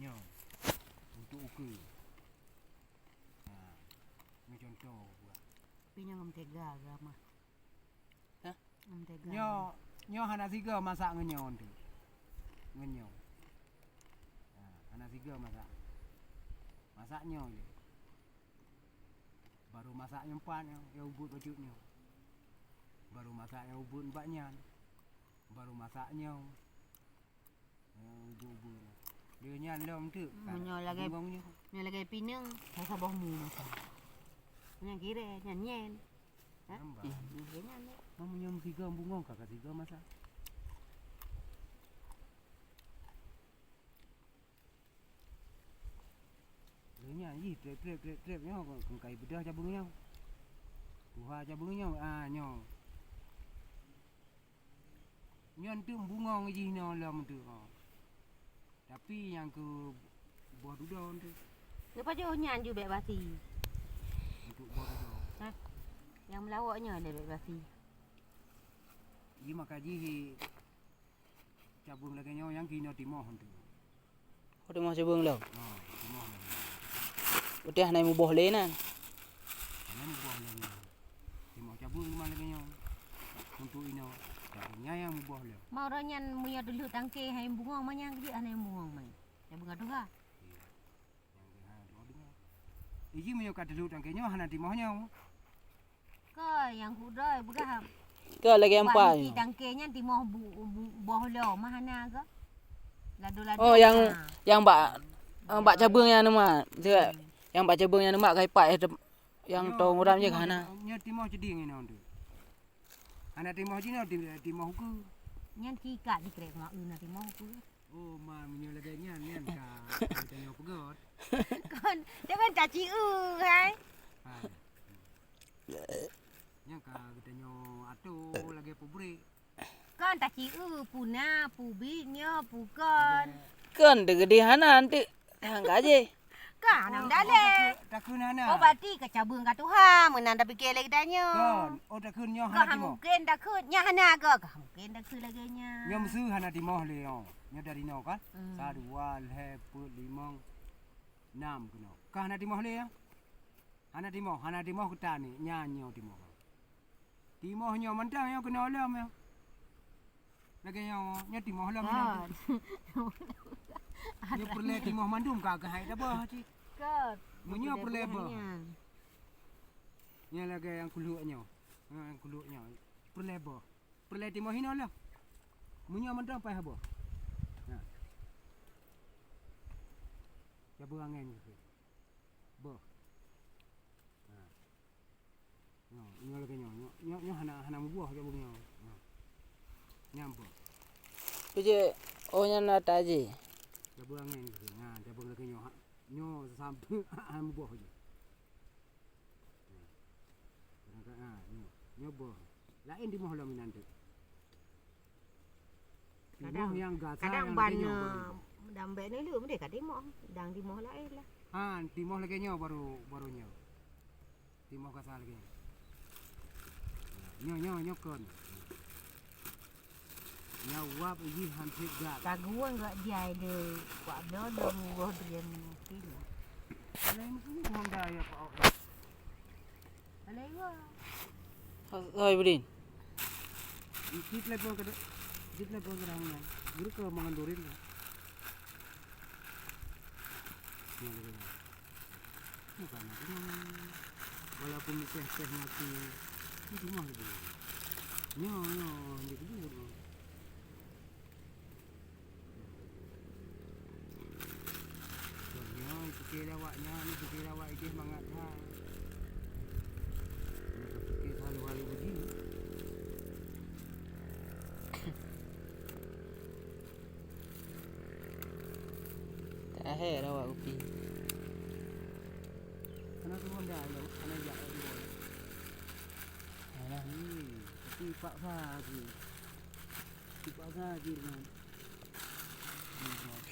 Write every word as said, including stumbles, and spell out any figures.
Nyoe, untuk ukeue. Ha, nyoe contoh buah. Tapi nyoe ngon tega agama. Hah? Ngon tega. Nyoe, nyoe hana sigoe masak ngon nyoe tu. Ngon nyoe. Ha, hana sigoe masak. Masak nyoe je. Baru masak nyoe pat nyoe, ya ubit bacut nyoe. Baru masak nyoe ubit bak nyan. Baru masak nyoe. Nyoe ubit-ubit. Dia nyan lom tu. Hmm, nyoe lagèe, bungong nyoe. Nyoe lagèe pineung, saboh mu masak. Nyan kirèe, nyan nyen. Ha? Nambah. Hmm. Nyan nyan. Meunyoe sigoe bungong ka, ka sigoe masak. Lheueh nyan jih trép-trép, trép-trép nyoe, keu kai beudôh cabeueng nyoe. Tuha cabeueng nyoe, ah, nyoe. Nyoe teuk bungong jih nyoe lom teuk, oh. Tapi nyang keu boh dudoe teuk. Leupah jih nyan ju bèk basi. Untuk boh dudoe. Hah? Nyang meulawok nyoe lé bèk basi. Jih maka jih Cabeueng lagèe nyoe nyang keunoe timoh tu. Oh, timoh cabeueng lom? Ha, timoh lagèe nyoe. Berarti hana muboh lé nan? Hana muboh lé nan. Timoh cabeueng cuma lagèe nyoe. Untuk inoe, cabeueng nyan nyang muboh lé. Ma uroe nyan meunyoe teulheueh tangke hai bungong ma nyang jeuet hana bungong ma. Cabeueng ka tuha. Iya. Nyang keuhai timoh deungoe. Iji meunyoe ka teulheueh tangke nyoe hana timoh nyoe. Ka nyang kudoi peugah. Ka lagèe ampa nyoe. Tangke nyan timoh bu-, bu-, boh lom, mah hana ke? Lado-lado. Oh, nyang, nyang bak, ah, bak cabeueng nyan mak. Nyang bak cabeueng nyan mak kai pat nyang tong uram je ka hana. Nyoe timoh ceding inoe tu. Hana timoh jinoe, ti-, timoh ukeue. Nyan sikat dikrek mak na timoh ukeue. Oh, ma, meunyoe lagèe nyan, nyan ka geutanyoe peugöt. Kon, jangan taciu, hai. Ha. Nyan ka geutanyoe atô lagèe pabrik. Kon taciu, puna, pubit, nyoe, pukon. Kon teugeudeh hana, anteuk. Hang gaji. Ka hana meudaléh. Takheun hana. Oh, berarti ka cabeueng ka tuha, meunan tapike lé geutanyoe. Kon, oh, takheun nyoe hana timoh. Ka mungken takheun, nyan hana ka. Ka mungken takheun lagèe nyan. Nyoe meuseu hana timoh lé nyoe. Nyoe dari nyoe kan? Hmm. Sa, dua, lhèe, peuet, limong, nam keunoe. Ka hana timoh lé ya? Hana timoh, hana timoh keutan ni. Nyan nyoe timoh. Timoh nyoe mantong nyoe keunoe lom nyoe. Lagèe nyoe, nyoe timoh lom nyoe. Nyoe peureulèe timoh mandum ka keuhai tabah cit. Meunyoe peureulèe beuh. Nyoe lagèe nyang kuluk nyoe. Nyang kuluk nyoe. Peureulèe beuh. Peureulèe timoh hinoe lom. Meunyoe mantong paih beuh. Nah. Cabeueng angèn keuh. Beuh. Nah. Nyoe, nyoe lagèe nyoe. Nyoe, nyoe, nyoe hana, hana muboh cabeueng nyoe. Nyoe. Nyan beuh. Peue jeuet, oh, nyan ata jih. Cabeueng angèn keuh. Nyan, cabeueng lagèe nyoe. Ha, nyoe sampoe hana muboh jih. Nah. Kadang-kadang, ha, nyoe. Nyoe beuh. Laén timoh lom inan teuk. Timoh nyang gasa kadang nyang ban, lagèe nyoe, eh, dang bèk neulheueh meudeh ka timoh, dang timoh laén lah. Ha, timoh lagèe nyoe baru, baru nyoe. Timoh gasa lagèe nyoe. Nyoe, nyoe, nyoe kon. Nyoe uap jih han sép gat. Tagueng gak jai de, wak bloe lom uroh drien mungkin. Lain pun honda ya, Pak. Alai wa. Hai, Budin. Di telepon ke, di telepon ke dalam nyan. Guru ke mangan durin ke? Nyan lagi. Bukan aku. Walaupun teh-teh mati, di rumah lagi. Nyo, nyo, dia kedua. Nyoe pike lé awak nyan, pike lé awak idéh mangat that. Nyoe pike halu-halu begini. Tak akhé dah awak kupi. Kana tu honda lo, kana jak dua. Alah. Hmm, tapi paksa aku. Tapi paksa aku dengan. Hmm,